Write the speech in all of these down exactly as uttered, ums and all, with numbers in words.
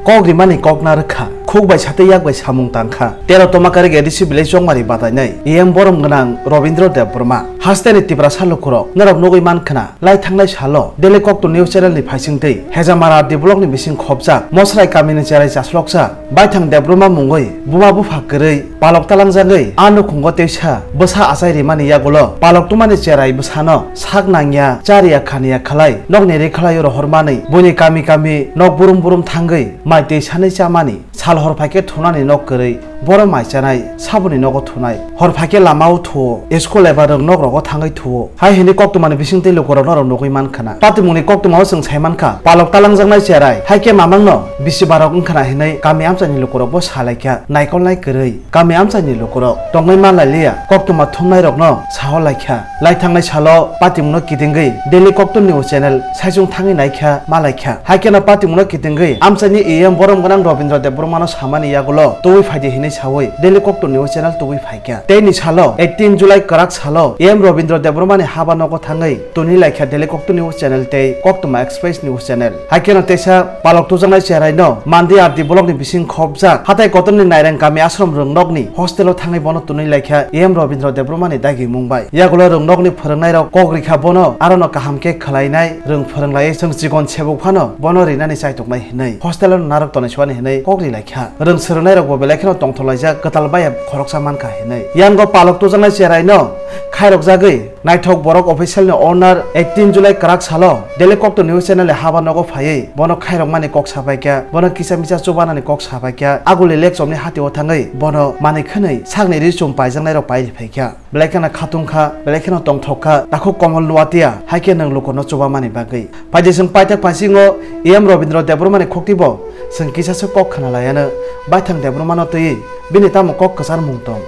Kok rimani kok narwkha, khuk bai satwi yak bai samung tangkha. Tero Tomakari A D C village chongmari batainai E M borom gwnang Robindra Debbarma. Hasteni Tiprasa lukurok norok nugwi mankhna, lai thangnai salo Daily Kokto News Channel ni phaisingtwi Hejamara R D block ni bising khopjak Mosrai kamini cherai chasloksa Baithang Debbarma mungwi buma bupha kwrwi palok talangjagwi a nukhungo teisa bwsa achai rimani yagulo palok tumani cherai bwsano sak nangya, chariya khaniya khalai nokni ri khalai rohormani buini kami kami nok burum burum thangwi mai twi sanwi chamani sal hor phaikhe thunani nok kwrwi boro mai chanai saboni nogo thunai hor phaikhe lamao thuo school eba rwng nok rogo thangwi thuo hai hwnwi koktwmani bisingtwi lukurok norok nugwi mankhana. Patimungni koktwmao chwng saimankha palok talangjaknai cherai haikhe mamangno bisi barok wngkhana hwnwi kami amchaini lukurokbo salaikha naikolnai kwrwi. Kami amchaini lukurok tongwi manlailiya, koktwma thumnairokno saho laikha. Lai thangnai salo patimungno kitingwi Daily Kokto News Channel saichung thangwi naikha, malaikha. Haikheno patimungno kitingwi amchaini E M borom gwnang Robindra Debbarmano samani yagulo tubui phaidi hinwi sawi Daily Kokto News Channel tubui phaikha. Teini salo eighteen July kwrak salo E M Robindra Debbarmani haba nogo thangwi tuni laikha Daily Kokto News Channel tei Koktwma Express News Channel. Haikheno teisa palok tujaknai cheraino Mandi R D block ni bising khopjak hatai kotorni Nairang kami ashram rwngnokni hostel o thangwi bono twnwi laikha E M Robindra Debbarmani dagimung bai. Yagulo rwngnokni phwrwngnairok kok rikha bono arono kaham khe khwlainai rwng phwrwnglaiwi chwng chikon sebuk phano bono rinani chaituknai hwnwi hostel o narwk tonwi suani hwnwi kok ri laikha. Rwng swrwngnairokbo belai kheno tongthok laijak kwtal baya khoroksa mankha hwnwi. Yango palok tujaknai cheraino khairokjagwi Naithok borok official ni owner eighteen July kwrak salo Daily Kokto News Channel ni haba nogo phaiwi bono khairokmani kok sapaikha, bono kisa misa chubanani kok sapaikha, aguli lekchomni hatio thangwi bono manwi khwnwi sakni ri chum paijaknairok pai riphaikha. Belai kheno khatungkha, belai kheno tongthok kha, takhuk Komol Nuatia, haikhe nwng lukurno chubamani bagwi. Phaidi chwng paithak phaisingo E M Robindra Debbarmani khoktibo chwng kisasa kok khna laiano Baithang Debbarmano twiwi bini tamo kok kwcharmung tong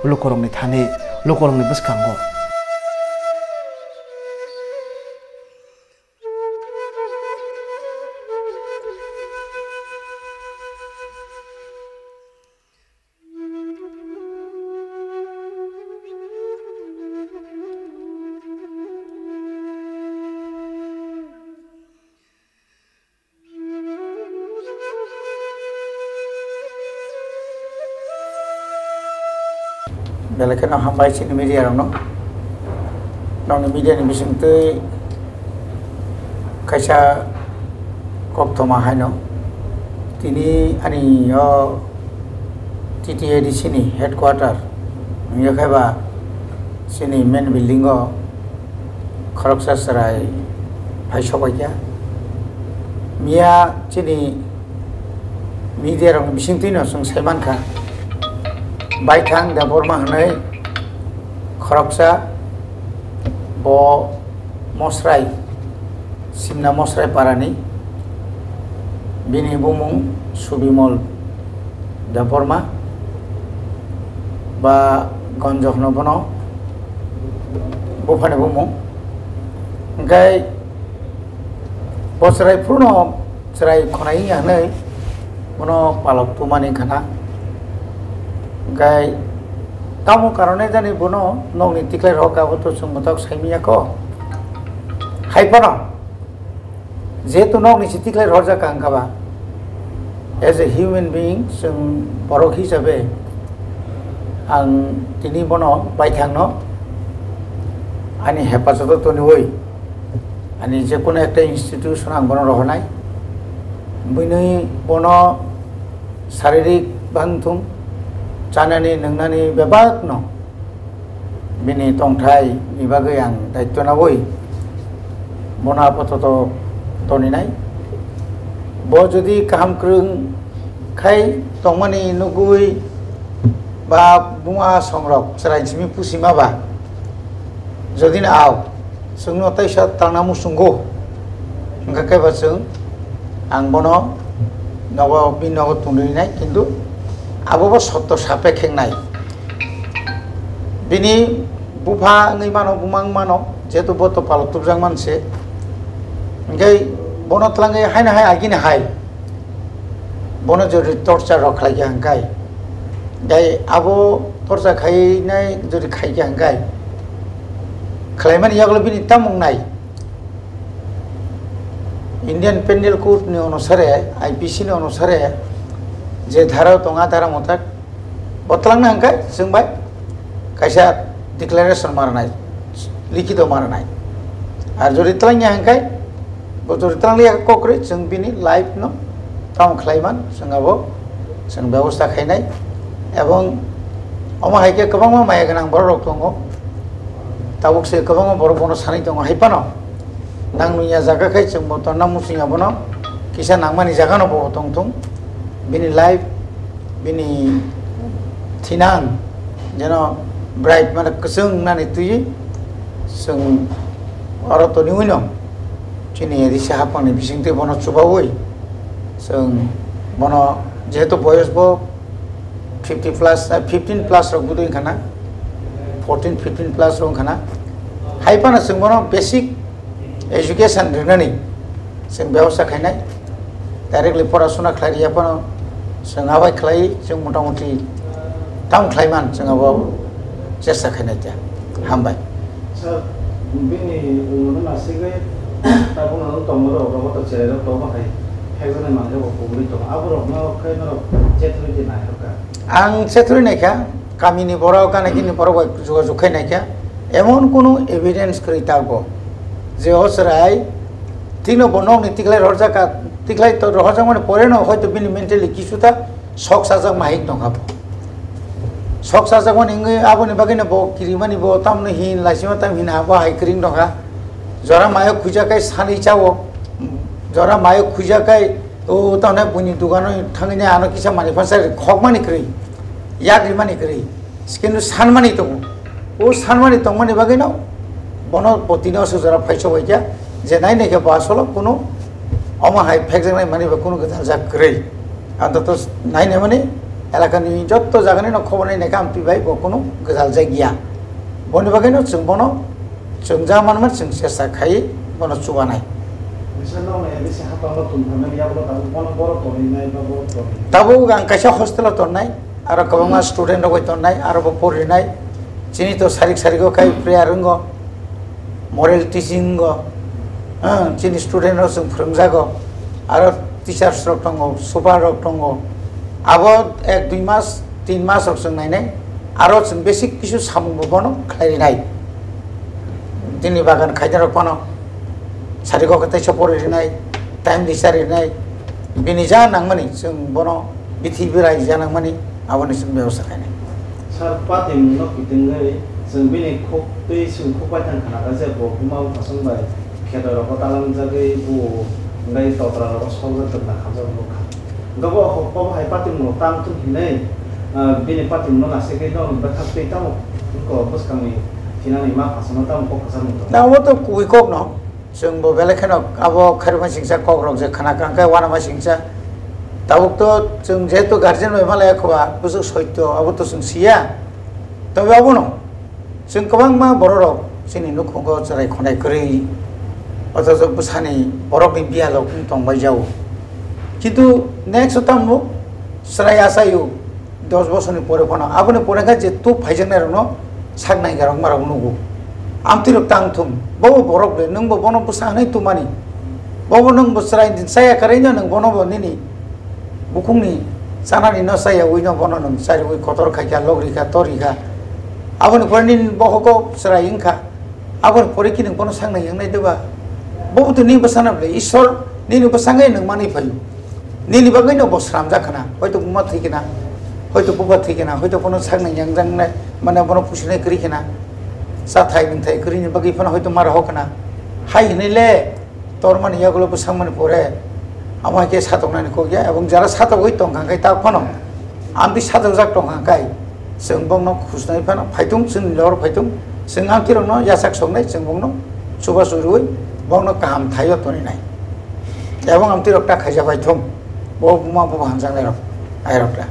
lukurokni thani, lukurokni bwskango. Belai kheno hambai chini media rokno. Nokni media ni bisingtwi kaisa koktwma haino tini ani o T T A D C ni headquarter wngya khe ba chini main building o khoroksa chwrai phai sobaikha. Miya chini media rokni bisingtwino chwng saimankha, Baithang Debbarma hwnwi khoroksa bo Mosrai, Simna Mosrai parani, bini bumung Subimol Debbarma ba Gonjo hwno bono, buphani bumung. Hwnkhe bo chwrai phuru no chwrai khonai wngya hwnwi bono palok tumani khana. Hwnkhe tamo karone jani bono nokni tiklai rok abo to chwng mwthok saimanya kho. Hai phano jehetu nokni se tiklai rok jak ang kha ba, as a human being, chwng borok hisabe ang tini bono Baithangno ani hepajoto toniwi ani je kono ekta institution ang bono rohornai. Bini bono saririk bangthung, chanani nwngnani bebakno bini tongthai ni bagwi ang daityo nawi bono apatot toninai. Bo jodi kaham kwrwng khai tongmani nugwi ba buma songrok chwrai simi pusima ba, jodi no ao chwngno teisa tangna muchungo, hwnkha khe ba chwng ang bono nogo, bini nogo tongrinai, kintu abo bo sotto sapekhe wngnai. Bini bupha wngwi mano, buma wng mano, jehetu bo to palok tubjak manse. Hwnkhe bono twlangwi haino hai agini hai bono jodi torture rok khlaikha hwnkhe, tei abo torture khainai jodi khaikha hwnkhe, khlaimani yagulo bini tamo wngnai? Indian Penal Code ni onusare, I P C ni onusare je dhara tongo, dhara motak bo twlangna hwnkhe chwng bai kaisa declaration ma rwnai, likhito ma rwnai. Ar jodi twlangya hwnkhe, bo jodi twlangya kokri, chwng bini life no tamo khlaiman, chwng abo chwng bebosta khainai. Ebong omo hai khe kwbangma maya gwnang borok rok tongo, tabuk se kwbangma borok bono sanwi tongo hai phano. Nang nungya jaga khai chwng bo tonna muchung abono kisa nangmani jaga no bo tong thung. Bini life, bini thinang jeno bright mane kwchwng nani twi chwng oro toni uino chini risa hapang ni bising twi bono chubaui chwng bono jehetu boyos bo fifty plus, eh, fifteen plus rok budui khana, fourteen, fifteen plus rok khana. Hai phano chwng bono basic education rwnani chwng bebosta khainai. Directly porasuna khlai riya phano chwng abai khlai, chwng motamuti tamo khlaiman chwng abo chesta khainai khe. Hambai. Sir, bini umorno nasigwi tabukno tongmorok rogo to cherairok tongma hai phekjaknai manjak bo pugri tongo. Aborokno khe norok chethorwi twi nairokha. Ang chethorwi naikha, kamini borok, gana gini borok bai jogajog khai naikha. Emon kunu evidence kwrwi tabuk je o chwrai tino bo nokni tikhlai rohorjakha, tikhlai to rohorjakmani poreno hoito bini mentally kisu ta sok sajak ma hai tongkha bo. Sok sajak mani wngwi aboni bagwino bo kirimani bo tamni hin laisima tam hin abo hai kwrwng tongkha. Jora mayo khuijakai sanwi chao. Jora mayo khuijakai o tamne buini dugano thangwi ne ano kisa mani phansa khokmani kwrwi. Yak rimani kwrwi. Kintu sanmani tongo. O sanmani tongmani bagwino bono botino se jora phaiso bai kha je nai nai khe bo asolo kuno omo hai phekjaknai mani ba kuno gwdal jak kwrwi. Antoto nainai mani elakani jotto jagani no khobor nainai kha amtwi bai bo kuno gwdal jak ya. Boni bagwino chwng bono chwng ja manmani chwng chesta khai bono chubanai. Bisa nokni bisi hapang bo tongthoknai yagulo tabuk bono borok tonwi nai ba borok tonwi. Tabuk ang kaisa hostel o tonnai, aro kwbangma student rok bai tonnai, aro bo porinai. Chini to sarik sarik o khai prayer wngo, moral teaching wngo, ah, chini student rok chwng phwrwngjago, aro teachers rok tongo, super rok tongo. Abo ek dui mas, tin mas rok chwng nainai, aro chwng basic kisu samung bo bono khlai rinai. Tini bagan khaina rok phano sari kok tei sopor rinai, time di sari rinai, bini ja nangmani chwng bono bithi birai ja nangmani aboni chwng bebosta khainai. Sir, patimungno kitingwi chwng bini khuk twi chwng khuk bai thang khna kha je bo buma bupha song bai kheto rogo talangjagwi bu wngwi totra rogo sokjak twmna khamjak nukha. Hwnkhe bo hok bo hai patimungno tang thung hinwi, ah, bini patimungno nasigwi no bwthak twi tamo wngkha bwskangni thinani ma phasaino tamo kok kwchangmung tongo. Na obo to kubui kokno. Chwng bo belai kheno abo khairokma singcha kok rok je khna kang khe uanama singcha. Tabuk to chwng jehetu guardian bai malaya khoba bwswk soito abo to chwng siya. Tobe abono chwng kwbangma borok rok chini nukhungo chwrai khonai kwrwi othocho bwsani borokni biyalo wng tong bai jao. Kintu next o tamo chwrai achaio. Dos bosorni pore phano aboni pore khe je tub phaijaknai rokno sak naiga rok ma rok nugo. Amtwi rok tang thung, bo bo borok le, nwng bo bono bwsa hwnwi tumani. Bo bo nwng bo chwrai din chaya kwrwi no nwng bono bo nini bukhukni chanani no chaya ui no bono nwng chariui kotor khai kha, lok ri kha, tor ri kha. Aboni pore nini bohok o chwrai wng kha. Aboni pore ki nwng bono sak nai wngnai de ba? Bo bo to nini bwsano bwle Isor nini bwsangwi nwng manwi phaio. Nini bagwi no bo sramjak khna, hoito buma thwi khna, hoito buba thwi khna, hoito bono saknai yangjaknai, mane bono pusinai kwrwi khna, chathai nwngthai kwrwini bagwi phano hoito mara hok khna. Hai hwnwi le tormani yagulo bwsangmani pore amo hai khe satoknani kok ya, ebong jara satogwi tongkha khe ta phano amtwi satokjak tongkha khe chwng bongno khusnai phano phaitung, chwngni logor phaitung, chwng amtwirokno yachak soknai, chwng bongno chubachu rwui bongno kaham thaio toninai. Ebong amtwi rok ta khaijak bai thung. Bo buma bo hamjaknai rok. Ai rok ta.